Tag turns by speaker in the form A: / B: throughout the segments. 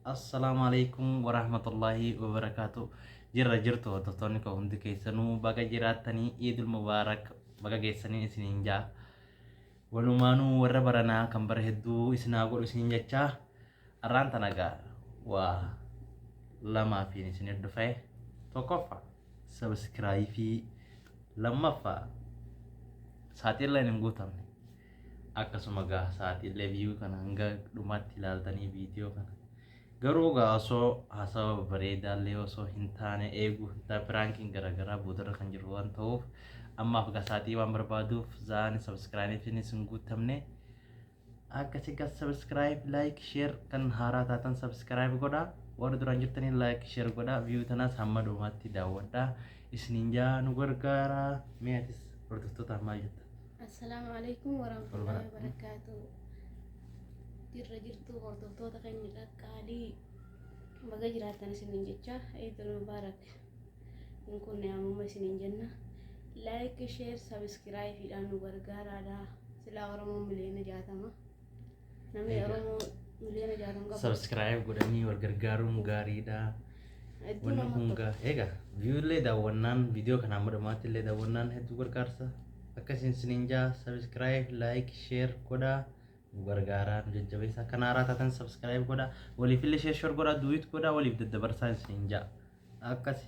A: Assalaamu alaikum warahmatullaahi wabarakaatu. Jirra jirtu hordoftoonni koo hundi keessanuu, baga jiraattanii, Iidul Mubaarak, baga geessanii isiniin jaa. Walumaanuu warra baranaa kan bara hedduu isinaa godhu isiniin jechaa, arraan tana gaa waa lamaafiin isin dhufe. Tokkoffaa subscribe, lammaffaa saaxiilleen hin guutamne. Akkasuma gaa sa'aatiillee view kana hanga dhumaatti ilaaltanii, viidiyoo kana garuu gaa osoo haasawa bareedaallee osoo hin taane eeguu hin taane, prankiin garaagaraa boodarra kan jiru waan ta'uuf, ammaaf gaa sa'aatii waan barbaaduuf za'aan subscribeiinis hin guutamne. Akkasi gaa subscribe, like, share, kan haaraa taatan subscribe godhaa, warri duraan jirtanii like, share godhaa, view tanaas hamma dhumaatti daawwadhaa isiniin jaa, nu gargaaraa. Mee atis hordoftootaaf maal jetta?
B: Assalaamu alaikum warahmatullahi wabarakatuh. Jirra jirtu hordoftoota keenya qaqqaalii, baga jiraattan isiniin jecha, Eidul Mubaarak. Kun kun ammuma isiniin jenna. Like, share, subscribe nu gargaaraadha. Silaa Oromoon miliyoona 60. Namni Oromoo miliyoona 60 qabu.
A: Subscribe godhanii wal gargaaruun gaariidha.
B: Hedduu
A: Wanni
B: namatti
A: kun
B: tola.
A: gaa egaa viewillee daawwannaan, viidiyoo kana hamma dhumaatti illee daawwannaan hedduu gargaarsa. Akkasiin isiniin jaa, subscribe, like, share godhaa, nu gargaaraa, nu jajjabeessaa. Kan haaraa taatan subscribe godhaa, waliif illee share share godhaa, duet godhaa, waliif daddabarsaa isiniin jaa. Akkasi.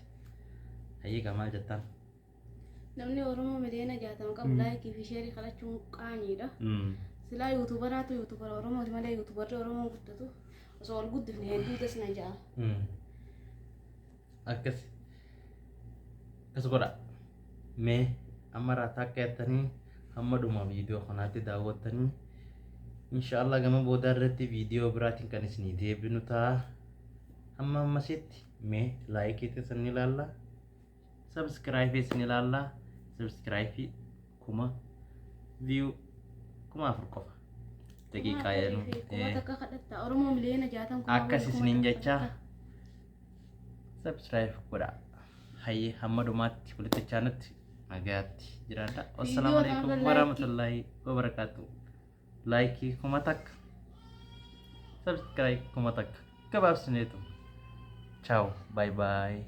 A: Hayyiqa maal jettaan?
B: Namni Oromoo miliyoona 60 qabu like fi share kadhachuun qaanyiidha. Silaa YouTuberaatu YouTubera Oromooti malee YouTuberri Oromoo guddatu osoo ol guddifne hedduu tas na ja'a.
A: Akkas. Akkas godha. Mee amma irraa takka jettanii hamma dhuma viidiyoo kanaatti daawwattanii, inshaallah gama boodaa irratti viidiyoo biraatiin kan isinii deebinu ta'a. Hamma ammasitti mee like isin ni ilaalla. Subscribe isin ilaalla. Subscribe 1000, view 4000 qofa. Daqiiqaa jedhu.
B: 1000 kadhatta Oromoo miliyoona 60.
A: Akkas isiniin jecha, subscribe godha. Hayyee, hamma dhumaatti walitti chaanutti nagaatti jiraadha. Wassalaamu alaikum warahmatullaahi wabarakaatu. Like 1000, subscribe 1000, gabaabsineetu. Ciao, bye bye.